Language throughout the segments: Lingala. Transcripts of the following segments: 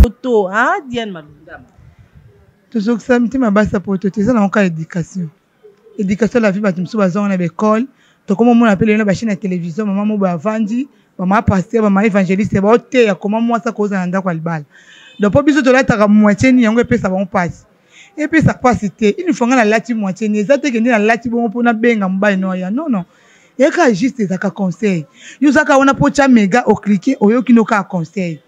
poto hein Diane Malundama tozokisa mitema basi ya poto te eza nango kaka éducation éducation la vie bato mosusu bazonga na baekole tokoma omona mpe lelo na bachaine ya télévision mama mobo avandi bama pasteur bama évangéliste baoteya koma mwasi akozala na ndako ya libala donc mpo biso tolataka moitie nini yango epesa bango mpasi epesa mpasi te une fois ngai nalati moitie nini eza te kende nalati bongo mpo nabenga mobali no aya non non eyaka juste ezalaka conseil yo ozalaka wana mpo otya mega oklike oyoki no kaka conseil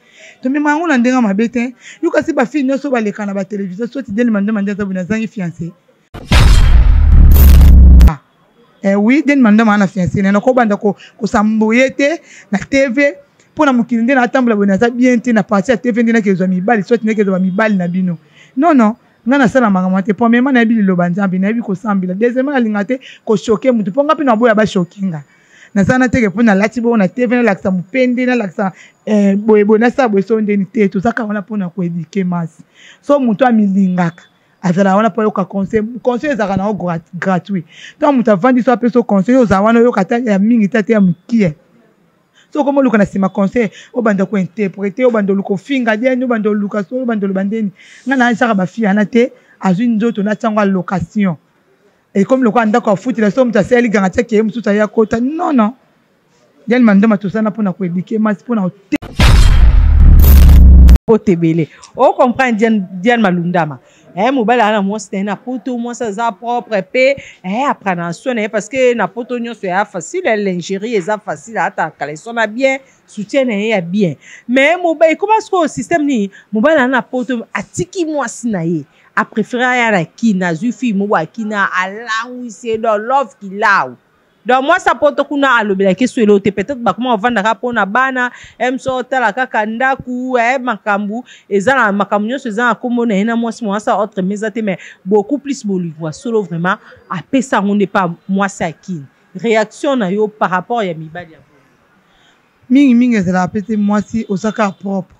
tomema yango na ndenge mabe te yo kasi bafille nyonso baleka na batelevizio soti delima nde mande aza boye nazangi fiance Eh oui, den manda na fiancé na ko banda ko ko samboye te na TV mpo na mokili nde natambola boye naza bien te na parti ya TV nde nakezwa mibali soit nakezwa mibali na bino non non nga nasala makambo te premièrement nayebi liloba nzambe nayebi kosambela deuxièmement nalinga te kochoke motu mpo nga mpe naboya bachoke nga naza na teke mpo nalati bongo na tv nalakisa mopende nalakisa eh, boyeboye nasala boye so ndeni te toza kaka wana mpona koedike masi so motu amilingaka azala wana mpo ayoka conseil conseil ezalaka nango gratuit ntango moto avandi so apesa conseil ozala wana oyoka ata ya mingi te ata ya mokie soki okoma oluka na nsima conseil obanda kointerprete obanda oluka ofinga diani obanda oluka so obanda oloba ndeni ngai naayisaka bafille wana te azwi nzoto natia yango allocation ekomi lokola ndako afutela so moto asali ganga tiaki ye mosusu aya kota non non Diane Mandoma tosana pona ko eduquer masi pona mbote ebele o comprendre Diane, Diane Malundama eh, mobali aza na mwasi na ye na poto mwasi aza propre mpe eh, aprana soin na ye parce que na poto nyonso ya facile lingerie eza facile ata caleçon na bien soutien na ye ya bien mais mobali ekoma sikoyo système nini mobali aza na poto atiki mwasi na ye apréféré aya na kina azwi fille moko akina alangwisi ye donc love kilau donc mwasi ya poto kuna alobelaki so eloko te peut-être bakoma kovanda kaka mpo na bana mso otala kaka ndako eh, makambo eza na makambo nyonso eza na nkombo na ye na mwasi mwasi autre meza te mais beaucoup plus bolingo ya solo vraiment apesa yango nde pa mwasi ya kini réaction na yo par rapport ya mibali ya mingi mingi ezalaka mpe te mwasi oza kaka propre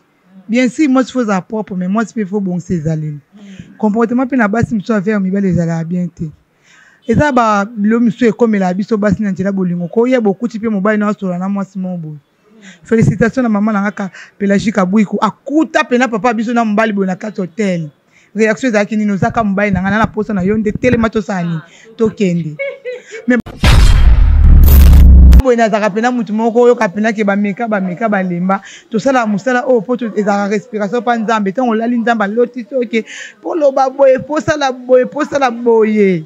bien sûr mwasi fo ozala propre mais mwasi mpe fo bongisa ezaleli comportement mpe na basi mosusu avers mibali ezalaka bien te eza ba bilo misusu ekomela biso basi na nzela bolingo koyeba okuti mpe mobali na asola na mwasi moko boye félicitation na mama na nga pelagie kabwiku akuta mpena papa biso na mobali boye na kati hotel réaction ezalaki nini ozaka mobali na ngai na na posa na yo nde telema tosala nini tokende mais boye nazalaka mpena motu moko oyoka mpena ke bameka bameka balemba tosalaka mosala oyo mpo ezalaka respiration mpa nzambe ntango olali nzambe aloti soki mpo loba boye mpo osala boye mpo osala boye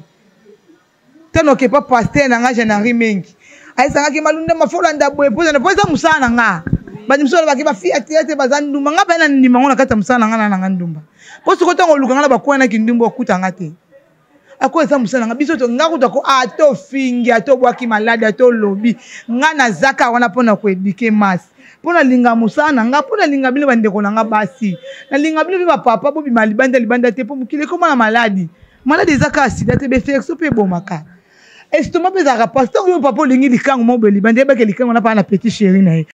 ntango okepa paster na nga jean henri mengi ayesangaki malunda mafolanda boye mpo mpo eza mosala na nga bato mosusu balobaki bafi ya teyatre baza ndumba nga mpe na ndima ngo na kati ya mosala na nga na nanga ndumba mpo sikoyo ntango oluka nga na bakwaya na kindumba okuta nga te ako eza mosala nga biso to nga kutu ako ata ofingi ata obwaki maladi ata olobi nga nazaka wana mpo na koedike masi mpo nalinga mosala na nga mpo nalinga bino bandeko na nga basi nalinga bino mpe bapapa bobima libanda libanda te mpo mokili ekoma na maladi maladi eza kaka sida te befection mpe ebomaka estomac mpe ezalaka mpasi ntango yo papa olingi likango moko boye libanda yebake likango na paa na petit chéri na ye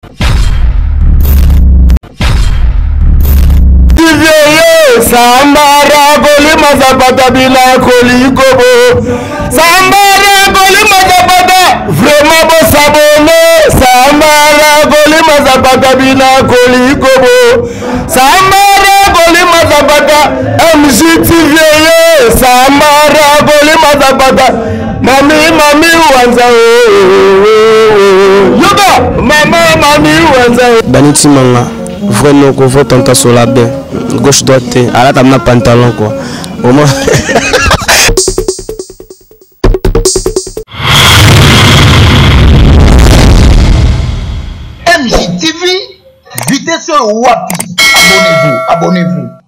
Sambara kolima zapata bila kolikobo Sambara kolima zapata vraiment bosabone Sambara kolima zapata bila kolikobo Sambara kolima zapata MGTV ye Sambara kolima zapata Mami mami wanza oh, oh, oh. Yoka mama mami wanza Dani Timanga vrai noko vrai tonton sola bien gauche droite te alata na pantalon quoi au moins MJTV, vitesse wapi? Abonnez-vous, abonnez-vous.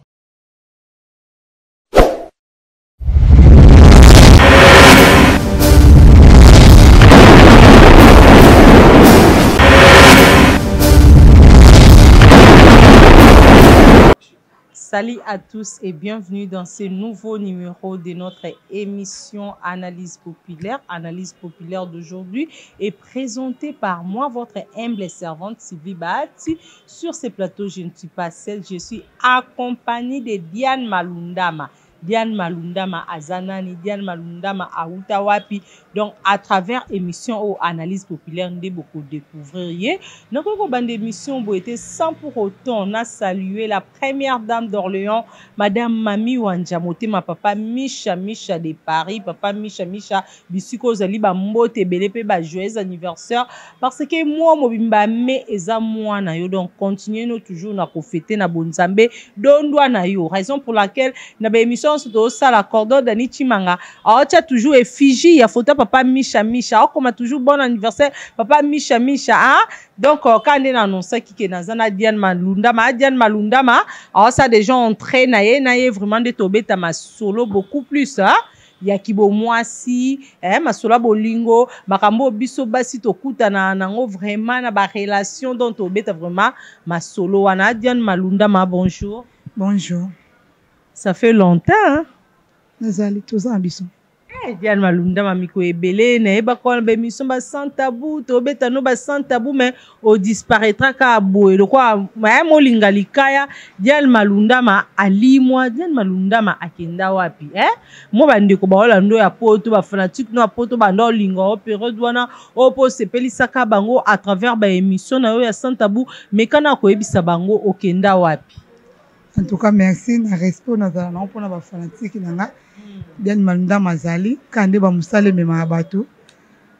Salut à tous et bienvenue dans ce nouveau numéro de notre émission Analyse populaire. Analyse populaire d'aujourd'hui est présentée par moi, votre humble servante Sylvie Bahati. Sur ce plateau, je ne suis pas seule, je suis accompagnée de Diane Malundama. Diane Malundama aza nani, Diane Malundama awuta wapi. Donc à travers émission oyo Analyse Populaire nde boko découvrir ye. Nakoki kobanda émission boye te sans pour autant na saluer la première dame d'Orléans, Madame Mami Wanja Motema, papa Misha Misha de Paris, papa Misha Misha bisika ozali, ba mbote ebele pe ba joyeux anniversaire parce que moi mobimba me eza mwana yo, donc continuez no toujours na ko fêter na bonzambe dondwa na yo, raison pour laquelle na ba émission nyonso tozosala cordon Dani Chimanga aotia toujours effigie ya photo papa Misha Misha, aokoma toujours bon anniversaire papa Misha Misha, hein? Donc quand nde na annoncaki ke naza na Diane Malundama, Diane Malundama aosa déjà entrée na ye, na ye vraiment nde tobeta masolo beaucoup plus, hein? Ya kibomwasi, masolo ya bolingo, makambo biso basi tokutana nango vraiment na ba relation, donc tobeta vraiment masolo wana. Diane Malundama, bonjour. Bonjour. Ça fait longtemps, hein? Nazali toza na biso. Diane Malundama miko ebele nayebaka wana ba émission ba sans tabou, tobeta no ba sans tabou, mais o disparaîtra ka boye lokwa ya molinga likaya. Diane Malundama alimwa, Diane Malundama akenda wapi, eh? Mo bandeko baolanda ya poto, ba fanatique no ya poto banda olinga o période wana o po sepelisaka bango à travers ba émission na yo ya sans tabou, mais kana koyebisa bango okenda wapi? En tout cas merci na respect nazala nango mpona ba fanatique na nga. Diane Malundama azali kaka nde ba mosala ememaka bato.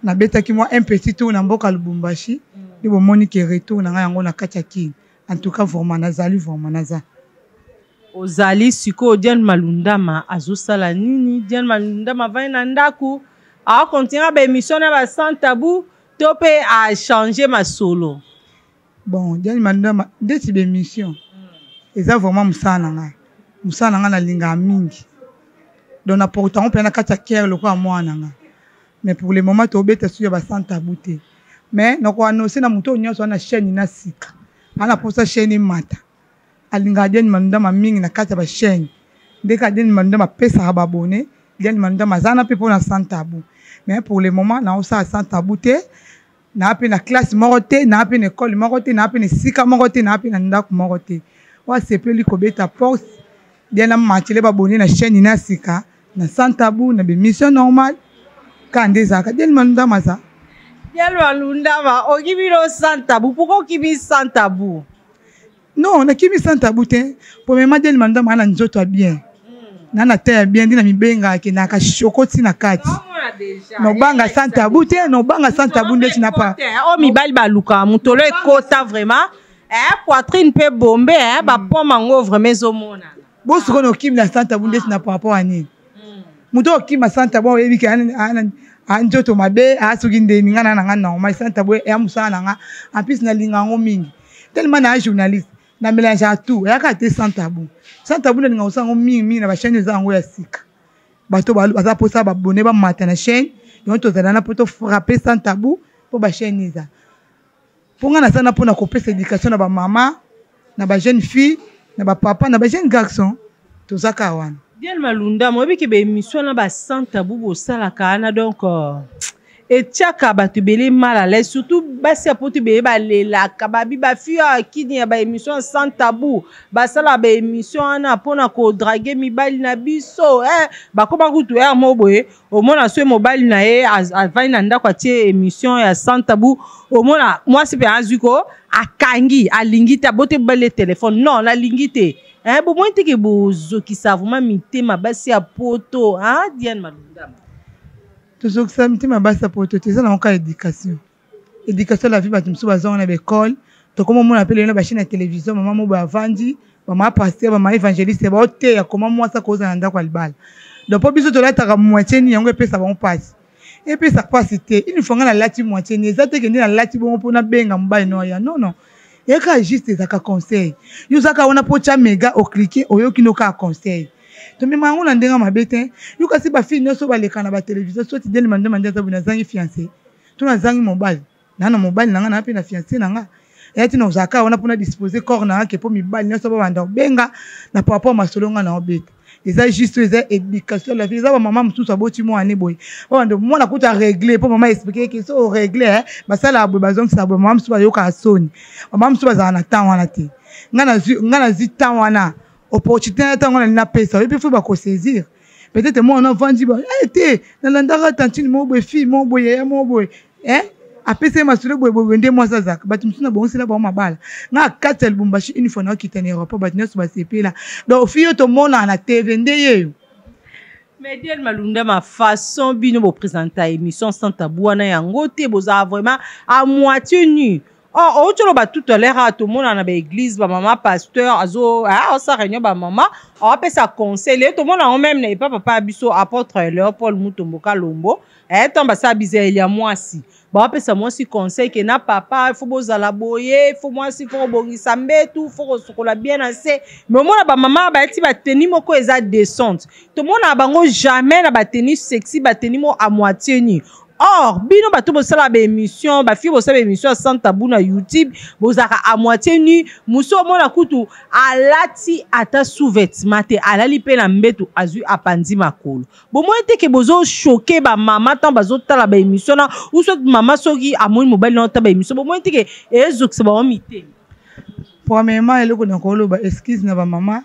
Nabetaki mwa un petit tour na mboka Lubumbashi, nde bomoni ke retour na nga yango na kati ya Kin. En tout cas vraiment nazali, vraiment naza. Ozali sikoyo Diane Malundama azosala nini? Diane Malundama avandi na ndako, akocontinue ba émission na ba sans tabou to mpe achange masolo? Bon, Diane Malundama ndeti ba émission eza vraiment mosala na nga, mosala na nga nalingaka mingi, donc naporta yango mpenza na kati ya cœur lokola mwana na nga. Mais pour le moment tobeta susu ya ba sans tabou te, mais nakoannonce na moto oyo nyonso wana chaîne na sika ana mposa chaîne emata, alingaka Diane Malundama mingi na kati ya ba chaîne, nde kaka Diane Malundama apesaka ba abonné. Diane Malundama aza na mpe mpona sans tabou, mais pour le moment naosala sans tabou te, naa mpe na classe moko te, naa mpe na école moko te, naa mpe na esika moko te, naa mpe na ndako moko te. Oyo asepeli kobeta porte, Diane amatele babone na chaîne na sika na sans tabou na bémission normale kaka nde ezalaka. Diane Malundama aza. Diane Malundama okimi no sans tabou, pourquoi okimi sans tabou? Non, nakimi sans tabou te. Premièrement, Diane Malundama na nzoto ya bien, na na taille ya bien, nde na mibengaka ke naka shokoti na kati. Nobanga sans tabou te, nobanga sans tabou ndeti na pa. Oyo mibali balukaka motolo ekota vraiment, poitrine mpe bombe, bapome yango vraiment ezomonana. Bosuko na okimi na sans tabou ndeti na par rapport ya nini? Moto okima sans tabou oyebi ke a nzoto mabe, asoki ndeni nga na nga normal. Sans tabou ya mosala na nga, en plus nalinga yango mingi tellement na journaliste na mélange à tout, eyaka te sans tabou. Sans tabou nalinga kosala yango mingi mingi na bachaîne eza yango ya sika, bato baza mposa babone bamata na chaîne yango, tozala na mpo tofrappe sans tabou mpo bachaîne eza mpo nga naza na mpona kopesa éducation na bamama, na bajeune fille, na bapapa, na bajeune garçon, toza kaka wana. Diane Malundama, oyebi ke baémission na ba sans tabou bosalaka wana, donc etiaka bato ebele mal à l'aise, surtout basi ya poto ebele balelaka babi bafille ya kini ya baémission sans tabou basala baémission wana mpona kodraguer mibali na biso, bakoma kutu ere moko boye omona so mobali na ye avandi na ndako atie émission ya sans tabou, omona mwasi mpe azwi ko akangi alingi te abote mobali ye telefone, non nalingi te. Bomoni teke bozokisa vraiment mitema basi ya poto, hein, Diane Malundama? Tozokisa mitema basi ya poto te, eza nango kaka éducation, éducation la vie. Bato mosusu bazonga na baekole, tokoma omona mpe lelo na bachaîne ya télévision, mama mo boye avandi, bama pasteur, bama évangéliste baoteya koma mwasi akozala na ndako ya libala. Donc mpo biso tolataka moitié nini, yango epesa bango mpasi. Epesa mpasi te, une fois nga nalati moitié nini, eza te ke nde nalati bongo mpo nabenga mobali no aya, non non, eyaka juste ezalaka conseil. Yo ozalaka wana mpo otya mega oclique, oyoki no kaka conseil, tomema yango na ndenge mabe te. Yo kasi bafille nyonso baleka na batelevizio, soti Diane Malundama nde aza boye, nazangi fiancé to nazangi mobali, naa na mobali na nga, naa mpe na fiancé na nga, eya tina ozalaka wana mpona dispose corps na nga ke mpo mibali nyonso babanda kobenga na par rapport masolo nga na obeta. Eza juste eza éducation la vie. Eza bamama mosusu aboti mwana boye, babanda mwana kuta règle mpo mama explique ke so orègle, basalaka boye, bazongisa boye. Mama mosusu bayokaka soni, bamama mosusu bazalaka na temps wana te. Nga nazwi temps wana. Opportunité na ntango nalingi napesa oyebi, fo bakosaisir. Peut-être mwana avandi ba eh, te nalandaka tantine moko boye, fille moko boye, yaya moko boye, eh? Apesa ye masolo boye boye nde mwasi azalaka. Bato mosusu na bongisela bango mabala. Nga kati ya Lubumbashi, une fois naokita na aéroport, bato nyonso basepela. Donc fille oyo tomonaka na TV nde yeyo. Mais Diane Malunda, ma façon bino bo présenter émission sans tabou wana yango te, bozala vraiment à moitié nu. Oh, outi oloba tout à l'heure, tomona na baéglise bamama pasteur azo aosa réunion, bamama awapesa conseil. Lelo tomona yango même na epa papa ya biso, apôtre Léopold Mutombo Kalombo. Ntango basala bizaleli ya mwasi, bawapesa mwasi conseil ke na papa fo bozala boye, fo mwasi fo kobongisa mbetu, fo kosukola bien na se. Mais omona bamama bayeti bateni moko eza descente, tomona bango jamais na bateni sexy, bateni mo à moitié nu. Or bino bato bosala baémission, bafille bosala baémission ya sans tabou na YouTube, bozalaka à moitié nu. Mosu omona kutu alati ata sous-vêtement te, alali mpe na mbetu, azwi apandi makolo. Bomoni te ke bozochoquer bamama ntango bazotala baémission na ou soit mama soki amoni mobali na otala baémission? Bomoni te ke ezokisa bango mitema? Premièrement, eloko na koloba, excuse na bamama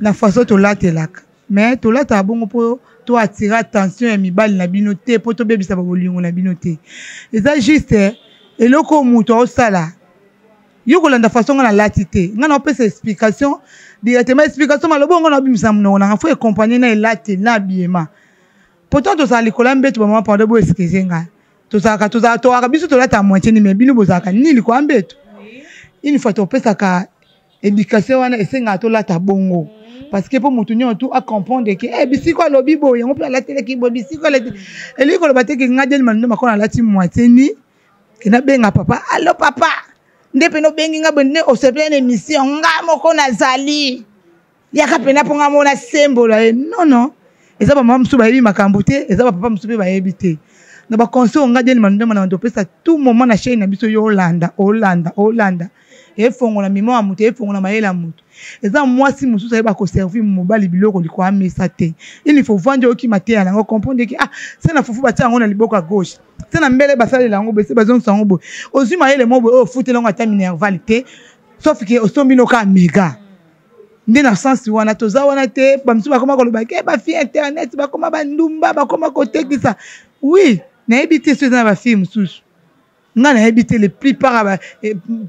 na façon tolatelaka, mais tolataka bongo mpo to attire attention ya mibali na bino te, mpo tobebisa babolingo na bino te. Eza juste eloko oyo moto aosala yo kolanda façon nga nalati te. Nga naopesa explication directement, explication maloba ongo naobimisa monoko nanga fo accompagne na elati na habillement. Pourtant tozala likolo ya mbeto. Bamama, pardon, bo excuse ngai, tozalaka tozalaka towaka biso tolataka moitié ni, mais bino bozalaka ni likolo ya mbeto. Une fois topesaka éducation wana, esengaka tolata bongo parce que mpo motu nyonso tu acomprendre ke eh, bisiko alobi boye, yango mpe alatelaki boye. Bisiko alati, elingi koloba te ke nga Diane Malunda makolo alati moitié ni ke nabenga papa: "Allo papa, nde pene obengi nga boye, nde osepeli na émission nga moko nazali, yaka pena mpo nga moko nasembola ye." Non, non, eza bamama mosusu bayebi makambo te, eza bapapa mosusu mpe bayebi te. Na baconseil nga Diane Malunda na topesa tout moment na chaîne na biso, yo olanda, olanda, olanda, efongola mimo ya moto, efongola mayele ya moto. Eza mwasi mosusu ayeba koservir mobali biloko likolo ya mesa te. Il faut vandi, oyoki mateya nango, comprendre ke ah, se na fufu batia yango na liboko ya gauche, se na mbele basalela yango boye, se bazongisa yango boye. Ozwi mayele mo boye oyo ofutela yango ata minerval te, sauf ke osombi no kaka mega. Nde na sens wana toza wana te. Bamisusu bakoma koloba ke bafille internet bakoma bandumba, bakoma kotekisa. Oui, nayebi te so eza na bafille mosusu, nga nayebi te. Le plupart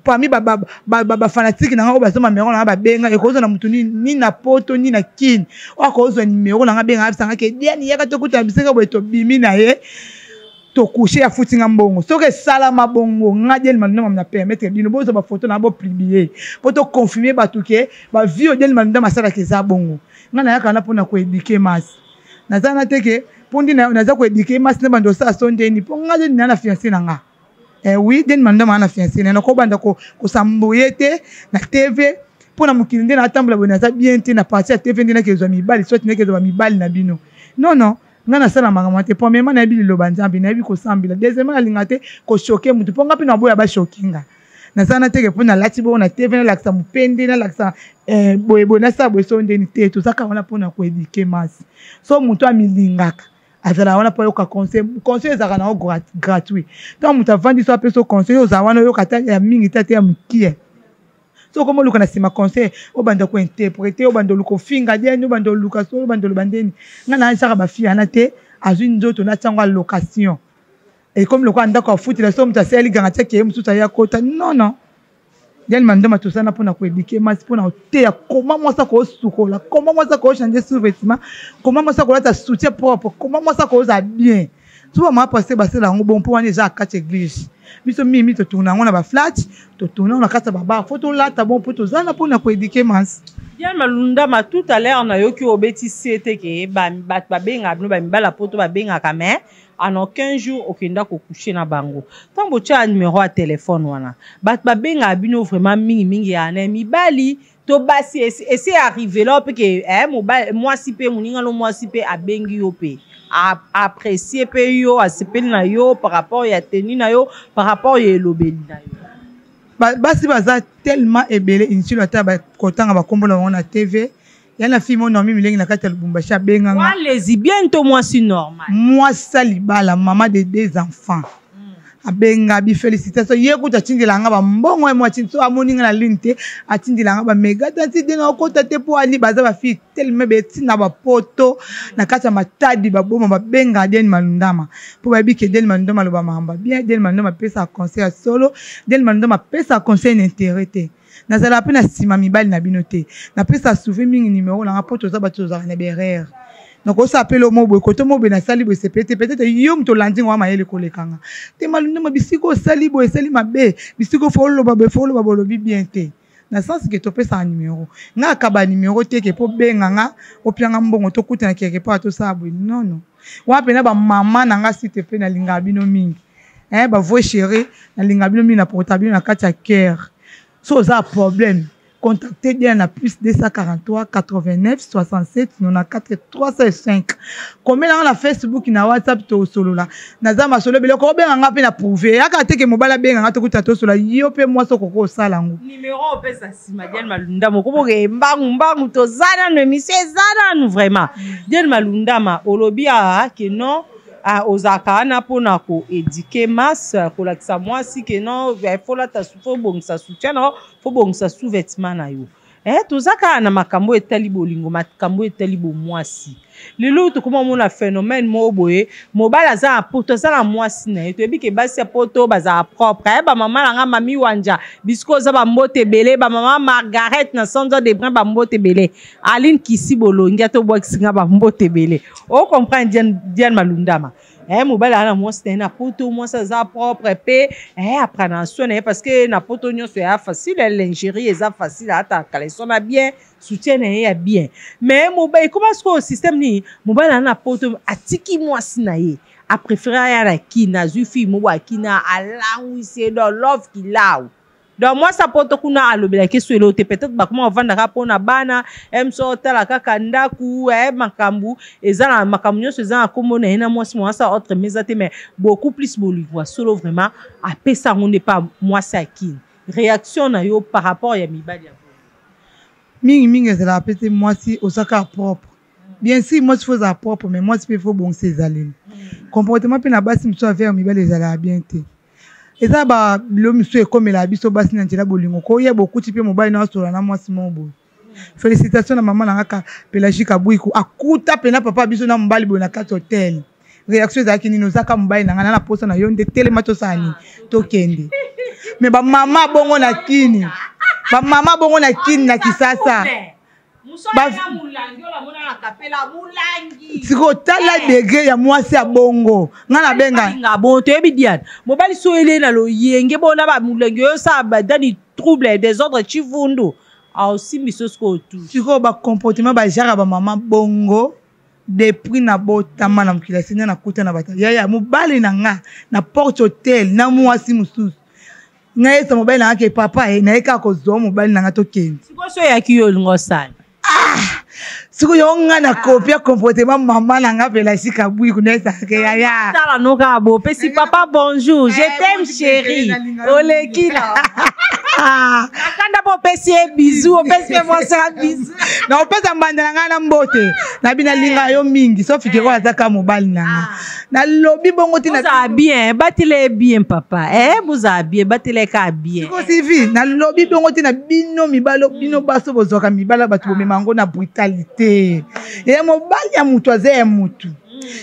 parmi bafanatike na nga oyo bazoma numero na nga, babenga, ekozwa na motu ni na Poto ni na Kini oyo akozwa numero na nga, benga, abisanga ke Diane, yaka tokutana bisika boye, tobimi na ye, tocoucher, afuti nga mbongo. Soki esalama bongo, nga Diane Malundama na permettre bino bozwa bafoto na bopublier mpo toconfirme bato ke bavie oyo Diane Malundama asalaka eza bongo. Nga nayaka na mpona koéduquer masse. Naza na te ke mpo ndi naza koéduquer masse na bando osala so ndeni, mpo nga nde na fiancé na nga. Eh oui, Diane Malundama na fiancé na nakobanda kosamboye te na TV mpo na mokili nde natambola boye, naza bien te na partie ya TV nde nakezwa mibali, soit nakezwa bamibali na bino. Non, non, nga nasala makambo te. Premièrement, nayebi liloba Nzambe, nayebi kosambela. Deuxièmement, nalinga te kochoquer motu, mpo nga mpe naboya bachoquer nga. Naza na teke mpo nalati bongo na TV, nalakisa mopende, nalakisa boyeboye, nasala boye so ndeni te. Tozaka wana mpona koéduquer masse. So moto amilingaka azala wana mpo ayoka conseil. Conseil ezalaka nango gratuit. Ntango moto avandi so apesa conseil, ozala wana, oyoka ata ya mingi te, ate ya mokie. So okoma oluka na nsima conseil, obanda kointerpréter, obanda oluka ofinga Diane, obanda oluka so, obanda oloba ndeni. Ngai naasaka bafille wana te. Azwi nzoto, natia yango allocation, ekomi lokola ndako afutela. So moto asali ganga, tiaki ye mosusu aya kota. Non, non, Diane Mandoma, tosala mpona koéduquer masi, mpona koteya koma mwasi akosukola, koma mwasi akochanger sous-vêtement, koma mwasi akolata soutien propre, koma mwasi akozala bien. So bamama pasteur basala yango bon, mpo wana eza kati église. Biso mingi totourne yango na baflat, totourne yango na kati ya babar, fo tolata bon mpo toza na mpona koéduquer masse. Diane Malundama, tout à l'heure nayoki obeti se te ke bato babengaka bino, bamibala poto babengaka, mais en aucun jour okenda kocoucher na bango. Ntango botya numero ya telefone wana, bato babengaka bino vraiment mingimingi ya na mibali to basi? Ese arrive la mpe ke eh, mwasi mpe moninga no mwasi mpe abengi yo mpe apprécie mpe yo, asepeli na yo par rapport ya tenue na yo, par rapport ya elobeli na yo? Basi baza tellement ebele, inutile ata kotanga bakombo na bango na TV. Ya na fille mo Naomi Milengi na kati ya Lubumbashi abenganga. Lesbienne to mwasi normal? Mwasi libala, mama de deux enfants. Abenga bi félicitation, ye kutu atindela nga bambongo, ye mo atindi so amoni nga na ligne te, atindela nga bamega tanti de na okota te mpo ani baza bafille telema betina bapoto na kati ya Matadi, baboma babenga Diane Malundama mpo bayebi ke Diane Malundama aloba makambo bien. Diane Malundama apesaka conseil ya solo, Diane Malundama apesaka conseil na intérêt te. Nazalaka mpe na nsima mibali na bino te, napesaka souvent mingi numero nanga mpo toza bato tozalaka na berere. Nakosala mpe lomo boye koto mo boye, nasali boye sepe te. Peut-être yo moto olandi ngo wa mayele kolekanga te. Malundama, bisika osali boye esali mabe, bisika fo oloba boye, fo oloba boye, olobi bien te, na sens ke topesaka numero. Nga akaba numero te ke mpo benga nga, opianga mbongo, tokutana quelque part, tosala boye. Non, non, wana mpena bamama na nga site mpe nalingaka bino mingi, eh, bavoi chéri, nalingaka bino mingi, naporta bino na kati ya cœur. So oza problème, contactez bien na plus 243 89 67 94 305. Komela nga na Facebook, na WhatsApp, tosolola. Naza masolo biloko, obenga nga mpe na prouve yaka te ke mobali abenga nga, tokuta, tosolola. Yo mpe mwasi okoki osala yango. Numero opesa nsima, Diane Malundama, okomoke mbangu mbangu, toza nanu, émission eza nanu vraiment. Diane Malundama, olobi awa ke non, ah, ozalaka wana mpona koéduquer masse, kolakisa mwasi ke non, fo lata, fo bongisa soutien na yo, fo bongisa sous-vêtement na yo. Eh, toza kaka na makambo etali bolingo, makambo etali bomwasi. Lelo tokoma omona phénomène moko boye: mobali aza na poto, aza na mwasi na ye. Toyebi ke basi ya poto bazala propre. Aye bamama na nga, mami Wanja, bisiko oza, bambote ebele. Bamama Margaret na Sanza de Brin, bambote ebele. Aline Kisi Bolongi, ata obwakisi nga, bambote ebele. Ocomprendre, Diane, Diane Malundama, eh, mobali aza na mwasi na ye na poto, mwasi aza propre mpe, eh, aprendre soin na ye parce que na poto nyonso ya facile, lingerie eza facile, ata caleçon na bien, soutien na ye ya bien. Mais mobali ekoma sikoyo système nini? Mobali aza na poto, atiki mwasi na ye, apréféré aya na Kina, azwi fille moko akina, alangwisi ye, donc love kilau. Donc mwasi apoto kuna alobelaki so eloko te. Peut-être bakoma kovandaka mpona bana mso, otala kaka ndako, makambo eza na makambo nyonso eza na nkombo na ye na mwasi. Mwasi autre meza te, mais beaucoup plus bolingo ya solo vraiment apesa yango nde pa mwasi akini. Réaction na yo par rapport ya mibali ya Mingimingi ezalaka mpe te mwasi oza kaka propre. Bien sûr, mwasi fo ozala propre, mais mwasi mpe fo bongisa ezaleli, comportement. Mpe na basi mosusu avers mibali ezalaka bien te. Eza bilo misusu ekomelaka biso basi na nzela bolingo, koyeba okuti mpe mobali na asola na mwasi moko boye. Félicitation na mama na nga Pélagie Kabwiku, akuta mpena papa biso na mobali boye na kati hotel. Réaction ezalaki nini? Ozaka mobali na ngai na posa na yo nde telema, tosala nini, tokende. Mais bamama bongo na Kini, bamama bongo na Kini, na Kisasa, sikoyo tala degré ya mwasi ya bongo nga nabenga. Bon, toyebi Diane, mobali so ele na loyenge bona bamolangi oyo osala badani trouble, désordre, chivundu, aosimbi so sikoyo tu. Sikoyo bacomportement bajare ya bamama bongo, depuis nabotama na mokili asinga, nakuta na bato yaya mobali na nga na porte hotel na mwasi mosusu. Ngai yesa mobali na nga ke papa ye naye kaka kozwa mobali na nga, tokende. Sikoyo so oyaki, yo olingo osala? Ah, sikoyo yo nga na kopia comportement mama na nga Pelasi Kabwiku, nayesaka yaya. Tala no kaka bo opesi papa bonjour, je t'aime chéri, oleki na nakanda mpo opesi ye bizu, opesi mpe mwasi ya bizu. Na opesa mbanda na ngai na mbote na bino, nalinga yo mingi, sauf ke oyo aza kaka mobali na nga, nalobi bongo te. Bozala bien, batela ye bien papa, eh, bozala bien, batela ye kaka bien. Siko Sivi, nalobi bongo te na bino mibali, bino baso bozwaka mibali bato, bomema yango na brutalité. Ya mobali ya motu aza ya motu.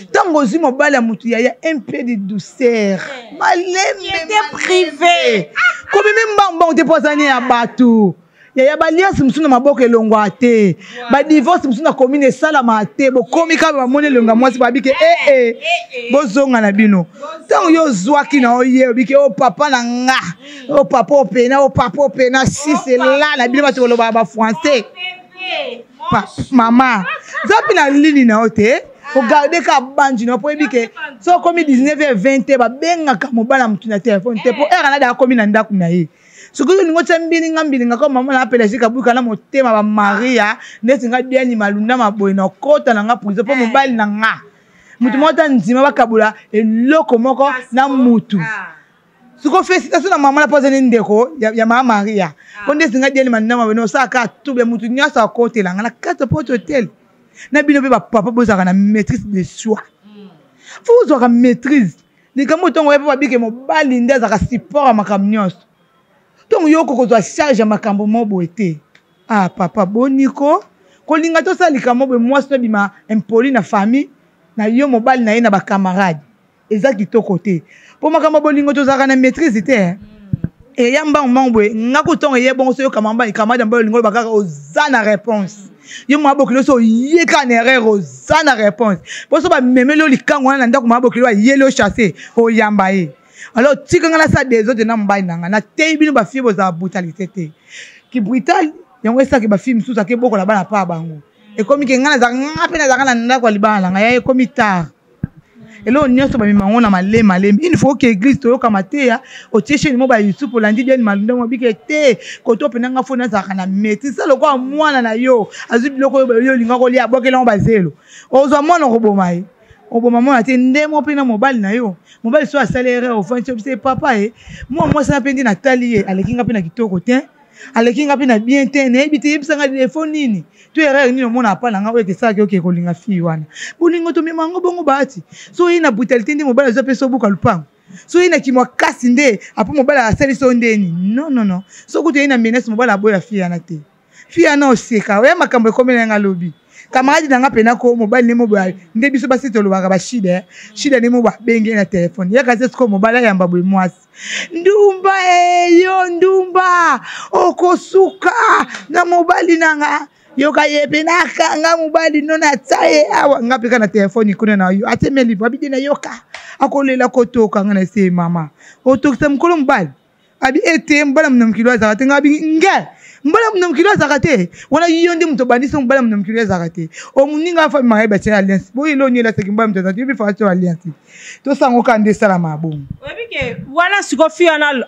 Ntango ozwi mobali ya motu, yaya, un peu de douceur, malembe privé. Komemi mbangbango te mpo azani ya bato. Yaya, baliance mosusu na maboko elongwa te, badivorce mosusu na commune esalama te. Bokomi kaka bamoni elonga mwasi, babike ee bozonga na bino. Ntango yo ozwaki na oye, obike o papa na nga, o papa opena, o papa opena, si c'est là na bino bato kolobaka bafrançais. Mama za mpe na lini na yo te, ogarde ka banji na yo mpo oyebi ke so okomi 19 h 20 te, babengaka mobali ya motu na telefone te, mpo heure anada akomi na ndako na ye. Soki olingi otya mbilinga mbilinga ko mama na apela jika buka na motema bamaria neti nga Diani Malunda maboye na okota na nga prison mpo mobali na nga motu moko ta ndima bakabola eloko moko na mutu. Siko félicitation na mama na mpo azali ndeko ya mama Maria, mpo nde esinga Diani Malunda maboye na osalaka trouble, motu nyonso akotela nga na kati porte hotel. Na bino mpe bapapa, bozalaka na maîtrise de soi, fo ozwaka maîtrise. Likambo ntongo ye mpo babike mobali nde azalaka support ya makambo nyonso. Ntongo yo okokozwa charge ya makambo mo boye te. Ah papa boniko kolinga tosala likambo boye mwasi no abima impoli na famille na yo mobali na ye na bacamarade eza kitoko te mpo makambo ya bolingo tozalaka na maîtrise te eh. Eya mbangu mbangu boye nga kutongo eye bongo so yokama mba camarade mba olingo olobaka kaka oza na réponse yo mwa bokilo so oye kaka na erreur oza na réponse mpo so bamemeli yo likango wana na ndako mwa bokilo ayeli yo chasse oyamba ye. Alors tika nga nasala desordre na mobali na nga. Nateyi bino bafille bozala brutalité te, ki brutal yango esaki bafille mosusu ake bokola bana pa bango. Ekomi ke nga nazalaka nga mpe nazalaka na ndako ya libala na ngai ya ekomi tard. Eloko nyonso bamema yango na malemi malemi. Une fois oke église toyoka mateya, otie chaîne moko ya YouTube, olandi Diane Malunda mobike te koto mpena nga fo nazalaka na maîtrise. Sa lokola mwana na yo azwi biloko oyo yo olinga kolia, abwakeli yango bazelo, ozwa mwana okoboma ye, oboma mwana te. Nde mo mpe na mobali na yo, mobali so asali erreur, ofandi so papa ye mwa mwasi na mpe nde natali ye aleki nga mpe na kitoko te, aleki nga mpe na bien te, nayebi te, yebisa nga defo nini to erreur nini omona apa na nga oyo ekesalaki oke kolinga fille wana. Bolingo tomema yango bongo bahati. So oye na brutalité nde mobali azwa mpe so obuka lupango, so oye na kimwa kasi nde apo mobali asali so ndeni. Non, non, non, so kutu oye na menace mobali aboya fille wana te. Fille wana oseka oya makambo ekomela nga lobi camarade na nga mpena ko mobali nde moboya nde biso basi tolobaka bashida shida nde mobo abenge na telefone yaka se sikoyo mobali ayamba boye mwasi ndumba eyo ndumba okosuka na mobali na nga yoka ye mpe nakanga mobali no natya ye awa nga mpe ka na telefone kuna na yo atemeli abide na yoka akolela kotoka nga na se mama otokisa mokolo mobali abi ete mobali ya mokili azalaka te. Nga abi nge mobali ya mokili azalaka te wana yo nde moto obandisi mobali ya mokili azalaka te. O moninga afa maka batia alliance boye eloni elasaki mobali moto azalaka te yo mpe faka tia alliance tosango kaka nde esalama bongo. Oyebi ke wana sikoyo fille wana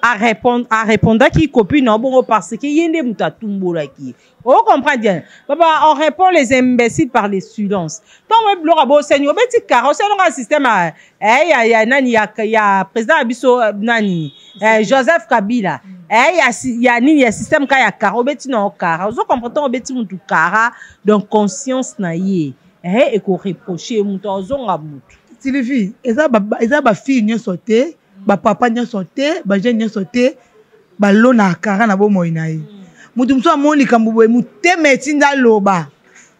arépondaki copine na bongo parce que ye nde moto atumbolaki. O comprend bien papa, on répond les imbéciles par les silences. Ntango oyebi biloko ya boseni obeti kara osali nga système ya ya nani ya ya président ya biso nani Joseph Kabila ya ya nini ya système ka ya kara obeti na kara ozo comprendre. Ntango obeti mutu kara, donc conscience na ye ekoreproche mutu azonga mutu. Sylvie, eza bafille nyonso te, bapapa nyonso te, bajeune nyonso te balonaka kara na bomoi na ye. Moto mosusu amoni likambo boye, motema etinda aloba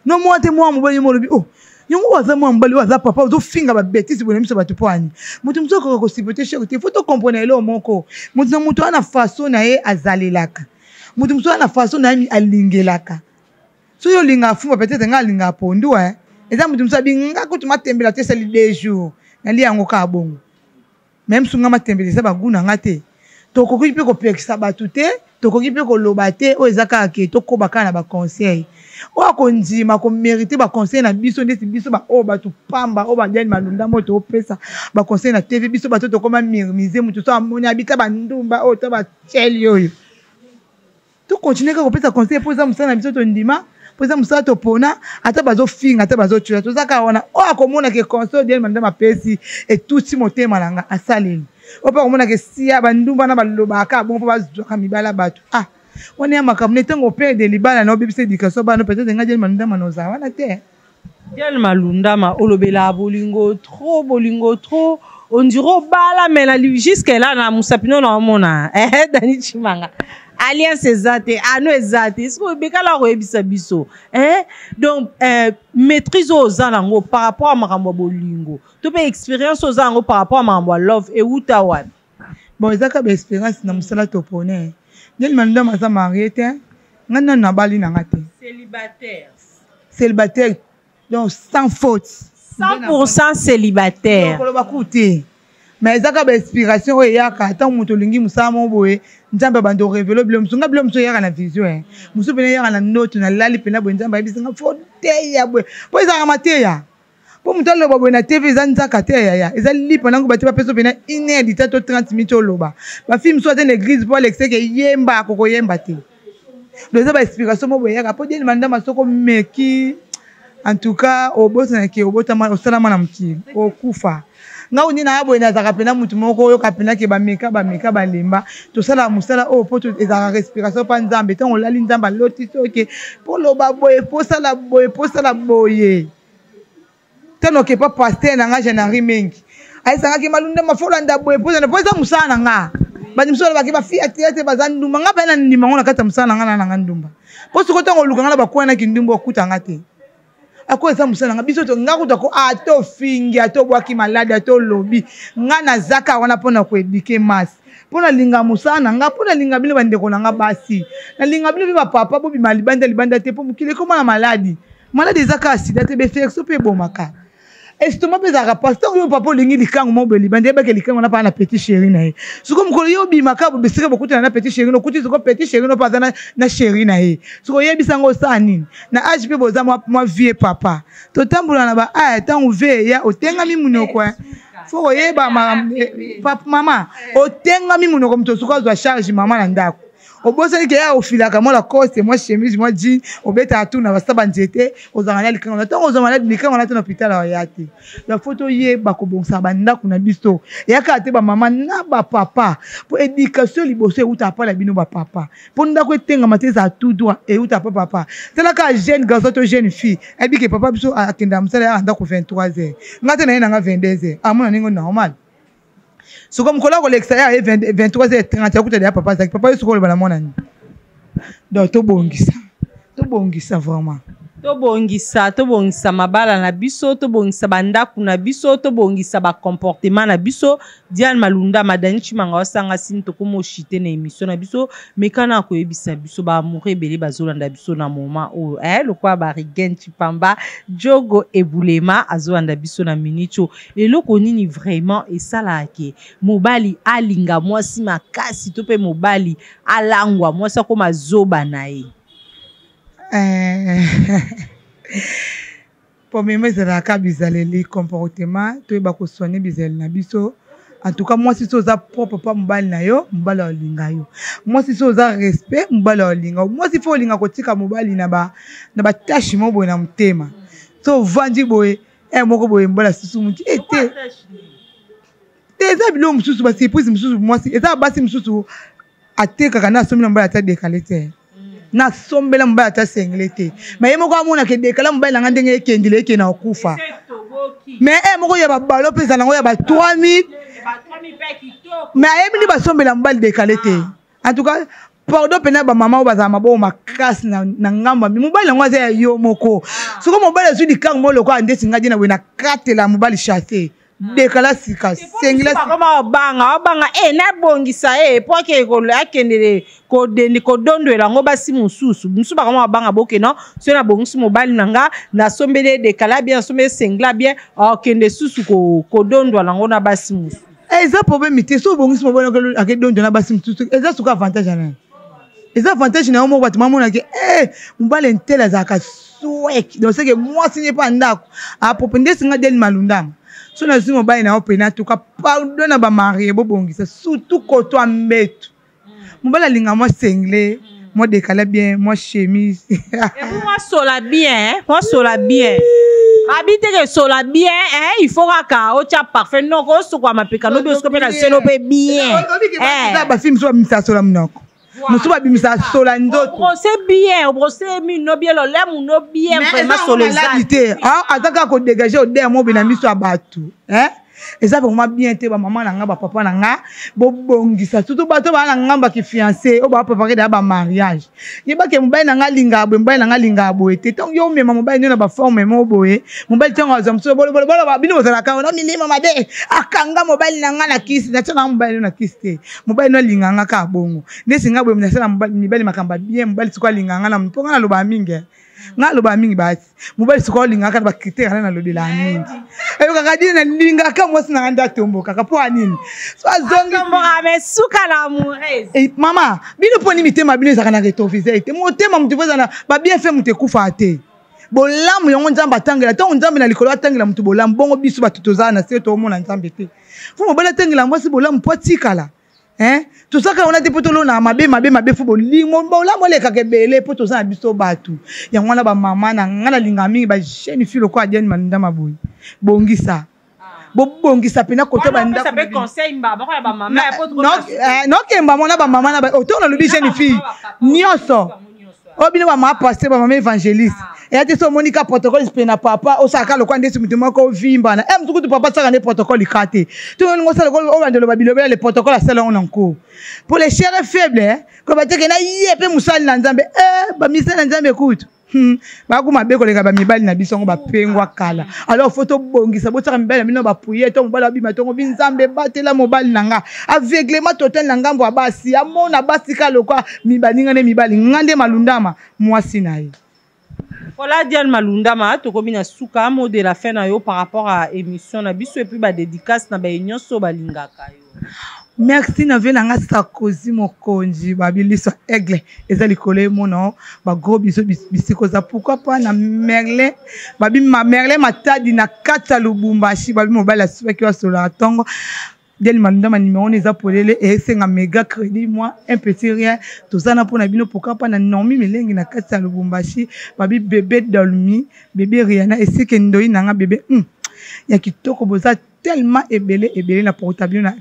no mwa te mwa mobali mo olobi oh yango oyo aza mwa mobali oyo aza papa ozofinga babetise boye na miso bato mpo ani moto mosusu akoka kosupporte choc te. Faut tocomprendre eloko moko, moto na moto aza na façon na ye azalelaka, moto mosusu aza na façon na ye alingelaka. Soki olingaka fumba, peut-être nga alingaka pondu eza moto mosusu abi nga kutu matembela te esali 2 jours nalia yango kaka bongo. Même soki nga matembela eza bagu na nga te, tokoki mpe kopekisa bato te, tokoki mpe koloba te oyo eza kaka ke tokoba kaka na baconseil oyo akondima komérite baconseil na biso ndeti biso baoyo bato pamba oyo badiani malunda moyo topesa baconseil na TV biso bato tokoma murmise moto so amoni abita bandumba oyo to batieli oyo tokontinue kaka kopesa conseil mpo eza mosala na biso tondima mpo eza mosala topona. Ata bazofinga ata bazotiola toza kaka wana. Oyo akomona ke conseil Diane Malunda mapesi etuti motema na nga asaleli, oyo mpe akomona ke sia bandumba na balobaka kaka bongo mpo bazwaka mibala bato ah wana ya makambo ne ntango operde libala na obebisa éducation bana. Peut-être nga Diane Malundama na ozala wana te. Diane Malundama olobela bolingo trop, bolingo trop, on dirait obala mais na jusque là na musapino na omona Dani Chimanga alliance eza te, ano eza te. Sikoyo ebekala koyebisa biso donc maîtrise oyo oza nango par rapport à makambo ya bolingo to mpe expérience oyo oza nango par rapport à makambo ya love euta wapi? Bon, eza kaka baexpérience na mosala topone. Diane Malundama aza marie te, nga nanu nabali na nga te. Célibataire. Célibataire, donc sans faute. 100% célibataire. Koloba ku te, mais eza kaka bainspiration oyo eyaka ntango moto olingi mosala moko boye. Nzambe abandi orevele bilo mosusu nga bilo mosusu eyaka na vision, mosusu mpena eyaka na ndoto nalali mpena boye Nzambe ayebisi nga fo teya boye mpo ezalaka mateya mpo moto aloba boye na TV eza nzaka te yaya eza lipa nango batie bapesa mpena une heure dita to 30 minutes oloba. Bafilme mosusu ate na église mpo alekiseke yemba akokoyemba te. Donc eza baexplication moko boye eyaka mpo Diane Mandama soko omeki en tout cas obosanaki obotama osalama na mokili okufa. Nga kundi na boye nazalaka mpena motu moko oyoka mpena ke bameka bameka balemba tosalaka mosala oyo mpo ezalaka respiration mpa Nzambe. Ntango olali Nzambe aloti soki mpo loba boye mpo osala boye mpo osala boye ntango okepa paster na nga Jean-Henri Mengi. Ayesangaki malunda mafolanda boye mpo mpo eza mosala na nga. Bato mosusu balobaki bafi ya théâtre baza ndumba. Nga mpe na ndima ngo na kati ya mosala na nga na nanga ndumba. Mpo sikoyo ntango oluka nga na bakwaya na kindumba okuta nga te. Ako eza mosala nga biso to nga kutu ako ata ofingi ata obwaki maladi ata olobi nga nazaka wana mpo na koedike masse mpo nalinga mosala na nga mpo nalinga bino bandeko na nga basi nalinga bino mpe bapapa bobima libanda libanda te mpo mokili ekoma na maladi maladi eza kaka sida te befection mpe ebomaka estomac mpe ezalaka mpasi ntango yo papa olingi likango moko boye libanda yebake likango na paa na petit chéri na ye soko mokolo yo obimaka bisika bokutana na petit chéri nokuti soko petit chéri no mpe aza na chéri na ye soko oyebisa yango osala nini na age mpe boza mwa vie papa totambola na ba aya ntango vie eya otengami monoko eh. fo koyeba eh, mama otengami monoko moto soki azwa charge mama na ndako obosani ke ya ofilaka mwa lacoste mwa chemise mwa jean obetaka tu na basa banzete ozalaka na likango na ntango ozwa maladi likango na te na hôpital oya te ya fo toyeba kobongisa bandako na biso eyaka te bamama na bapapa mpo éducation liboso eutaka mpa na bino bapapa mpo ndako etengama te ezala tout droit eutaka mpa papa tala kaka jeune garçon to jeune fille ayebi ke papa biso akendaka mosala yaka ndako 23 heures nga te na ye nanga 22 heures amona ndenge normal soko mokolo akolekisa ye aye 23h30 akuta deya papa azalaki papa yo soko oloba na mwana nini donc tobongisa tobongisa vraiment tobongisa tobongisa mabala na biso tobongisa bandako na biso tobongisa bacomportement na biso diane malunda madani chimanga osanga sini tokoma oshite na émission na biso mekana akoyebisa biso baamoureux ebele bazolanda biso na moment oyo eh, lokola barigen chipamba jogo ebulema azolanda biso na minute oyo Eloko nini vraiment esalaka ke mobali alinga mwasi makasi to pe mobali alangwa mwasi akoma zoba na ye? Eh, premièrement ezalaka bizaleli comportement toyeba kosoigne bizaleli na biso en tout cas mwasi so oza propre pa mobali na yo mobali aolinga yo mwasi so oza respect mobali aolinga yo mwasi fo olinga kotika mobali na ba na batache mo boye na motema so ovandi boye eh moko boye mbala susu muti eh te te eza biloko mosusu ba surprise mosusu mwasi eza basi mosusu atekaka na asombi na mobali ata dekale te nasombela mobali ata sengle te ma ye moko amonaka edekala mobali na ngai ndenge ekendele ekende na kokufa mais e moko ya babalo mpe ezala yango ya ba 3000 mais ayebi nde basombela mobali dekale te en tout cas pardon mpena bamama oyo bazala maboko makasi na, na ngambo ya mobali yango aza ya yo moko ah. soko mobali azwi likango moko lokola ndeti ngai na boye nakatela mobali chasse dekala sika sengila obanga obanga e eh, nabongisa e eh, mpo akendele kodondwela yango basi mosusu mosusu bakoma babanga boke no soki nabongisi mobali na nga nasombeli ye dekala bien nasombeli sengila bien akende susu kodondwala yango na basi mosusu Eh, eza problème te so obongisi mobali ake dondo na basi mosusu eza suka avantage ya nani eza avantage na yo moko bato bamonaki e mobali ntele azalaka swek donc seke mwasi nye mpa ndako apropo nde esinga deli malundama so nazwi mobali na yo mpena tuka pardon na bamarie bobongisa surtout kotwa mbetu mobali alinga mwa sengle mwa dekala bien mwa chemise mwa sola bien mwa sola bien abi te ke sola bien eh, il faut kaka otya parfum noko osukwa mapeka nobi osuka mpe na selo mpe bien eza bafilme mosusu babimisa sola monoko mosusu babimisa sola nzoto obrose bien obrose mino bien lolemu no bien vraiment solo ezali te aza kaka kodégage odere mobe na miso ya bato eza vraiment bien te bamama na nga bapapa na nga bobongisa surtout bato baa na ngambo ya kifiance oyo baprépare deya bamariage yebake mobali na nga alingaka boye mobali na nga alingaka boye te ntango yo omema mobali nio na baforme moko boye mobali ntango azwa mosusu boloboloba bino bozalaka wana milimo mabe akanga mobali na nga na kisi natya na mobali nio na kisi te mobali nio alingaka nga kaka bongo nesi nga boye nasala mibali makambo ya bien mobali sikoyo alingaka nga na mpo nga nalobaka mingi nga alobaka mingi basi mobali sikoyo alingaka na bacritère na nalobelaka mingi eyokaka dine nalingaka mwasi nanga nde atombokaka mpo ya nini so azongisuka na amoureuse eh, mama bino mpo nini mitema bino ezalaka na retroviseur te motema moto fo ezala babien fait moto ekufaka te bolamu yango nzambe atangela ntango nzambe na likolo atangela moto bolamu bongo biso bato tozala na se toomona nzambe te fo mobali atangela mwasi bolamu mpo atikala hein tozalaka wana te mpo tolonaka mabe mabe mabe fo bolingo bolamu elekaka ebele mpo toza na biso bato yango wana bamama na ngai nalingaka mingi bajeune fille lokola diane malinda maboyi bongisa bobongisa mpena kote bandaknokemba mwana bamama na oto nalobi jeune fille nyonso oyo bino bamama pasteur bamama évangéliste ah. Eya te so omoni ka protocole mpe na papa osalaka lokwa ndesi moto moko ovimbana e mosuku tu papa asalaka nde protocole ka te to olingo osala obanda oloba bilobela le protocole asala yango na nko pour les chers et faible eh, koloba te ke na ye mpe mosali na nzambe e bamisali na nzambe kutu Baku mabe koleka bamibali na biso yango bapengwa kala. Alors fo tobongisa, botiaka mibali na bino bapuye to mobali abima tongo bi nzambe batela mobali na nga aveuglement total na ngambo ya basi amona basi ka lokwa mibaninga ne mibali nga nde malundama mwasi na ye. Voilà Diane Malundama, tokomi na suka mot de la fin na yo par rapport à émission na biso et puis ba dédicace na ba nyonso balingaka yo. Merci na vie na nga Sarkozy mokonzi babi liso aigle eza likolo emona ba gros bisous bisiko za pourquoi pas na Merlin babi ma Merlin Matadi na kati ya Lubumbashi babi mobali asubaki wasolaka ntongo Diane Malundama numéro na eza polele esenga mega crédit moi un petit rien toza na pona bino pourquoi pas na Naomi Milengi na kati ya Lubumbashi babi bébé Dolmi bébé Rihanna esike ndoyi na nga bébé ya kitoko boza tellement ebele ebele na porta bino na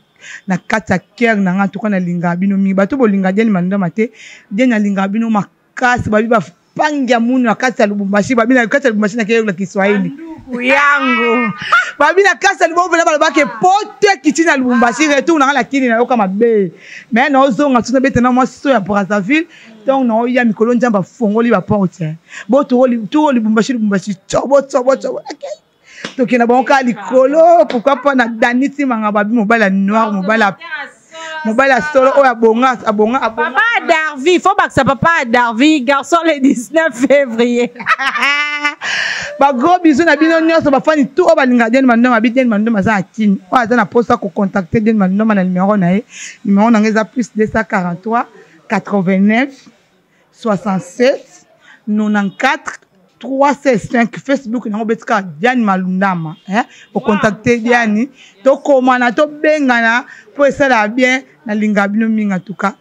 na kati ya cœur na nga en tout cas nalingaka bino mingi bato bolinga Diane Malundama te Diane alingaka bino makasi babi ba pangi ya munu na kati ya Lubumbashi babi na kati ya Lubumbashi na keyola Kiswahili yango babi na kati ya Lubumbashi balobaki poto ekiti na Lubumbashi retour na nga na kini nayoka mabe mais naozonga soki nabeta na mwa so ya Brazzaville donc naoya mikolo Nzambe afongoli ba porte bo toko Lubumbashi Lubumbashi tsobo tsobo tsobo okay. Tokenda bango kaka likolo pourquoi pas na Dani Timanga babi mobali ya noir mobali ya mobali ya solo oyo abonga abonga abonga papa Darvi faut bakisa papa Darvi garçon le 19 février. Ba gros bisous na bino nyonso bafani tout oyo balingaka Diane Mandoma abi Diane Mandoma aza na Kin oyo aza na posa ko contacter Diane Mandoma na numéro na ye numéro na ngai eza plus 243 89 67 94 365 Facebook nango obeti kaka Diane Malundama eh? Ocontacte Diane tokomana tobengana mpo esalaka bien nalingaka bino mingi en tout cas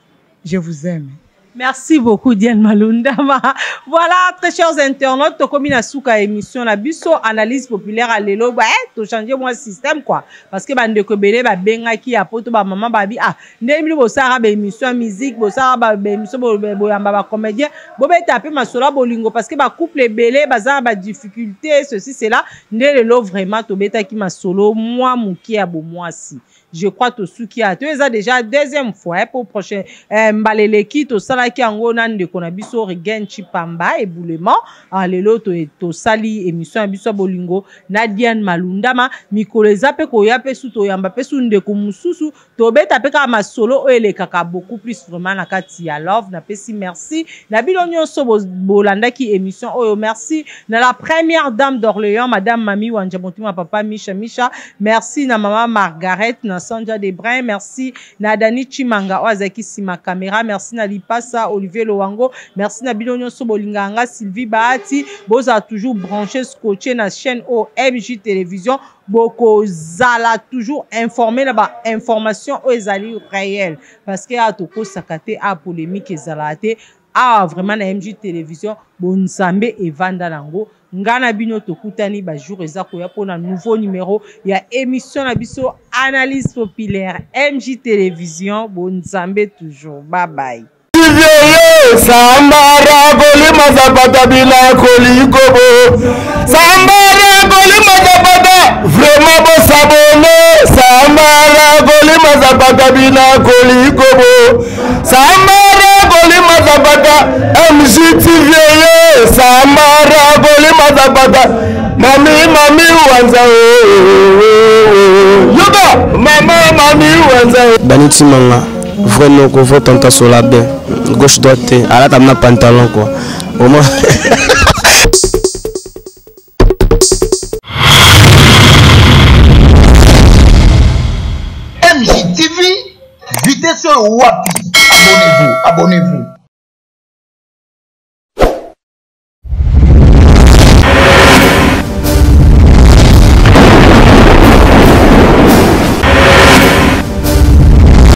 je vous aime. Merci beaucoup Diane Malundama. Voilà, très chers internautes, tokomi na suka émission na biso analyse populaire à lelo ba eh, to changer moi système quoi parce que bande ko belé ba bengaki ya poto ba maman ba bi ah ndenge bino bosalaka ba émission ya musique bosalaka ba émission boyamba ba comédien bobeta mpe masolo ya bolingo parce que ba couple ebele baza na ba difficulté ceci cela nde lelo vraiment tobetaki masolo mwa moke ya bomwasi. Je crois tosuki ya to eza déjà deuxième fois pour prochain mbala eleki tosalaki yango na ndeko na biso Regan Chipamba eboulement. Ah, lelo tosali émission ya biso ya bolingo na Diane Malundama mikolo eza mpe koya mpe su toyamba mpe su ndeko mosusu tobeta mpe kaka masolo oyo elekaka beaucoup plus vraiment na kati ya love. Napesi merci na bino nyonso bolandaki émission oyo. Merci na la première dame d'Orléans madame Mami Wanja Motima papa Misha Misha. Merci na mama Margaret na Sanja Debrin. Merci na Dani Chimanga oyo azalaki nsima caméra. Merci na Lipasa Olivier Lowango. Merci na bino nyonso bolingaka nga Sylvie Bahati. Bozala toujours branché scotché na chaîne OMJ Télévision. Bokozala toujours informé na ba information oyo ezali réel parce que awa tokosaka te, awa polémique ezalaka te, awa vraiment na MJ Télévision bonzambe evanda nango. Nga na bino tokutani ba jour eza koya mpona nouveau numéro ya émission na biso analyse populaire MJ Télévision bonzambe toujours. Bye bye. Sambara kolima zapata bila kolikobo Sambara kolima zapata vraiment bosabone Sambara kolima zapata bila kolikobo Sambara kolima zapata MGTV Sambara kolima zapata Mami mami wanza Yoga mama mami wanza Dani Timanga vrai noko vrai tanta sola bien gauche droite te alata na pantalon quoi au moins. MJTV, vitesse wapi? Abonnez-vous, abonnez-vous.